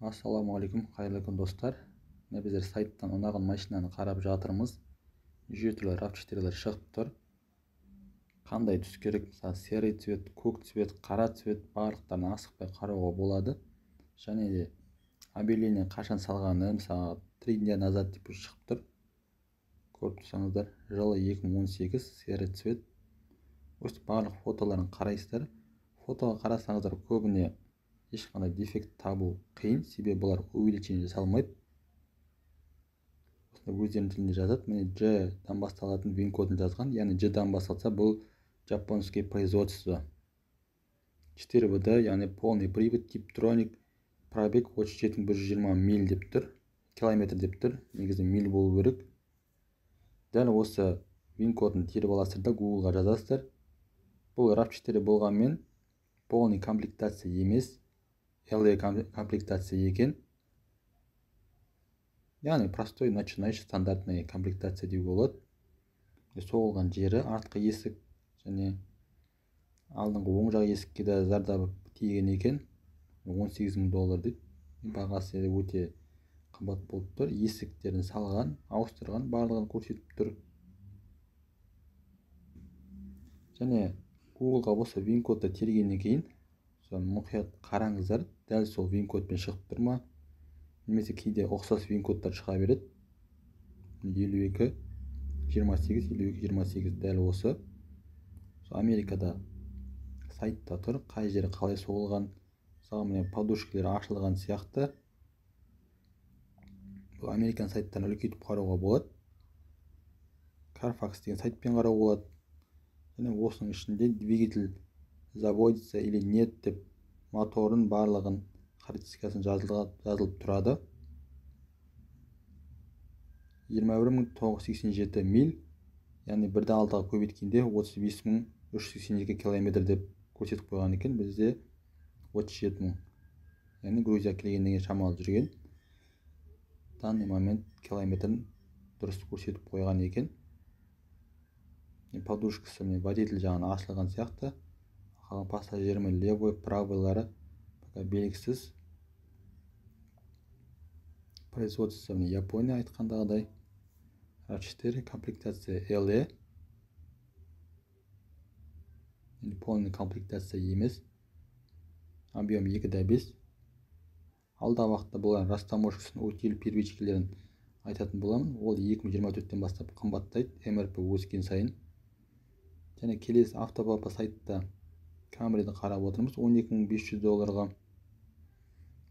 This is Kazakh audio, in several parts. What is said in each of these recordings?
Ассалаумағалейкум, қайырлы күн достар. Міне біздер сайттан ұнаған машинаны қарап жатырмыз. Неше түрлі RAV4-лер шығып тұр. Қандай түс керек, мысалы серый цвет, көк цвет, қара цвет, барлықтарын асықпай қарауға болады. Және де объявление қашан салғаны, мысалы 3 дня назад деп шығып тұр. Көріп тұрсаңыздар, жылы 2018, серый цвет. Осы барлық фотоларын қарайсыздар. Фотоға қарасаңыздар көбіне ешқандай дефект табу қиын, себебі бұлар увеличение жасалмайды. Осында өздерінің тілінде жазады. Міне Ж-дан басталатын ВИН кодын жазған, яғни Ж-дан басталса бұл жапонский производство. 4 ВД, яғни полный привод, типтроник, пробег 37120 миль деп тұр, километр деп тұр, негізі миль болу керек. Дәл осы ВИН кодын теріп аласыздар да Google-ға жазасыздар. Бұл RAV4 болғанмен полный комплектация емес, LE комплектация екен. Яғни простой начинающий стандартный комплектация деуге болады. Соғылған жері артқы есік және алдыңғы оң жақ есікке де зардап тиген екен. 18 000 доллар дейді. Бағасы өте қымбат болып тұр. Есіктерін салған, ауыстырған, барлығын көрсетіп тұр. Және Google-ға осы ВИН кодты тергеннен кейін мұқият қараңыздар, дәл сол ВИН кодпен шығып тұр ма, немесе кейде ұқсас ВИН кодтар шыға береді. 52 28, 52 28 дәл осы. Америкада сайтта тұр, қай жері қалай соғылған, мысалы міне подушкалар ашылған сияқты. Бұл американ сайттарын үлкейтіп қарауға болады. Carfax деген сайтпен қарауға болады. Және осының ішінде двигатель заводится или нет деп моторын барлығын характеристикасын жазылып тұрады. 21987 миль, яғни 1,6-ға көбейткенде 35382 километр деп көрсетіп қойған екен. Бізде 37000, яғни Грузия келгеннен кейін шамалы жүрген. Данный момент километрін дұрыс көрсетіп қойған екен. Подушкасы міне водитель жағынан ашылған сияқты. Қалған пассажир мен левый, правыйлары пока белгісіз. Производство міне Япония айтқандағыдай. RAV4 комплектация LE. Енді полный комплектация емес. Объем 2,5. Алдағы уақытта бұлар растаможкасын, утиль первичкалерін айтатын боламын. Ол 2024-тен бастап қымбаттайды, МРП өскен сайын. Және келесі Автобаба сайтта Camry'ді қарап отырмыз 12500 долларға.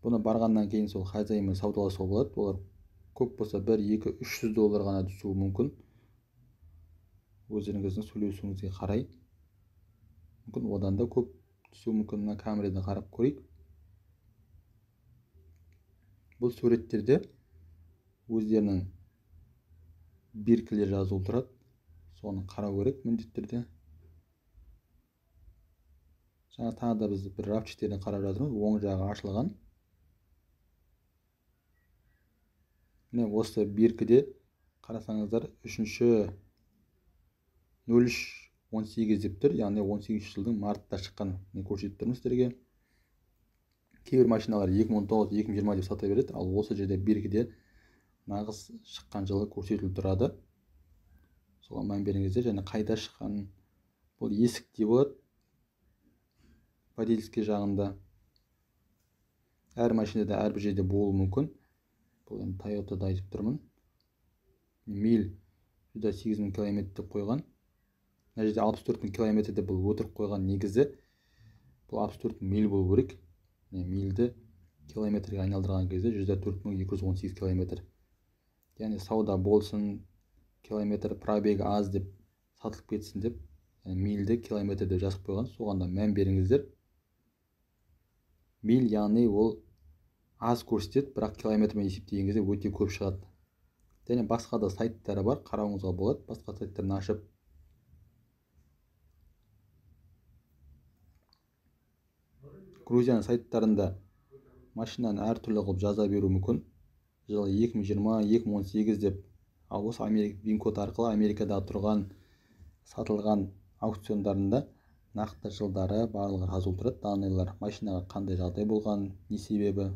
Бұны барғаннан кейін сол хозяинмен саудаласуға болады. Олар көп болса 1, 2, 300 доллар ғана түсуі мүмкін. Өздеріңіздің сөйлесуіңізге қарай. Мүмкін одан да көп түсуі мүмкін. Мына Camry'ді қарап көрейік. Бұл суреттерде өздерінің биркілері жазулы тұрады. Соны қарау керек міндетті түрде. Жаңа тағы да біз бір RAV4-ні қарап жатырмыз. Оң жағы ашылған. Міне осы биркіде қарасаңыздар 3.03.18 деп тұр. Яғни 18 жылдың мартта шыққан. Міне көрсетіп тұрмын сіздерге. Кейбір машиналар 2019, 2020 деп сата береді. Ал осы жерде биркіде нағыз шыққан жылы көрсетіліп тұрады. Соған мән беріңіздер. Және қайда шыққан, бұл есікте болады. Водительский жағында әр машинада әрбір жерде болуы мүмкін. Бұл енді Toyota'да айтып тұрмын. Миль 108 000 километр деп қойған. Мына жерде 64000 километр деп бұл өтірік қойған. Негізі бұл 64 миль болу керек. Мильді километрге айналдырған кезде 104218 километр. Яғни сауда болсын, километр пробегі аз деп сатылып кетсін деп мильді километр деп жазып қойған. Соған да мән беріңіздер. Миль яғни ол аз көрсетеді, бірақ километрмен есептеген кезде өте көп шығады. Және басқа да сайттары бар, қарауыңызға болады. Басқа сайттарын ашып Грузияның сайттарында машинаны әртүрлі қылып жаза беру мүмкін. Жылы 2020, 2018 деп. Ал осы ВИН код арқылы Америкада тұрған сатылған аукциондарында нақты жылдары барлығы жазылып тұрады. Данныйлар, машинаға қандай жағдай болған, не себебі.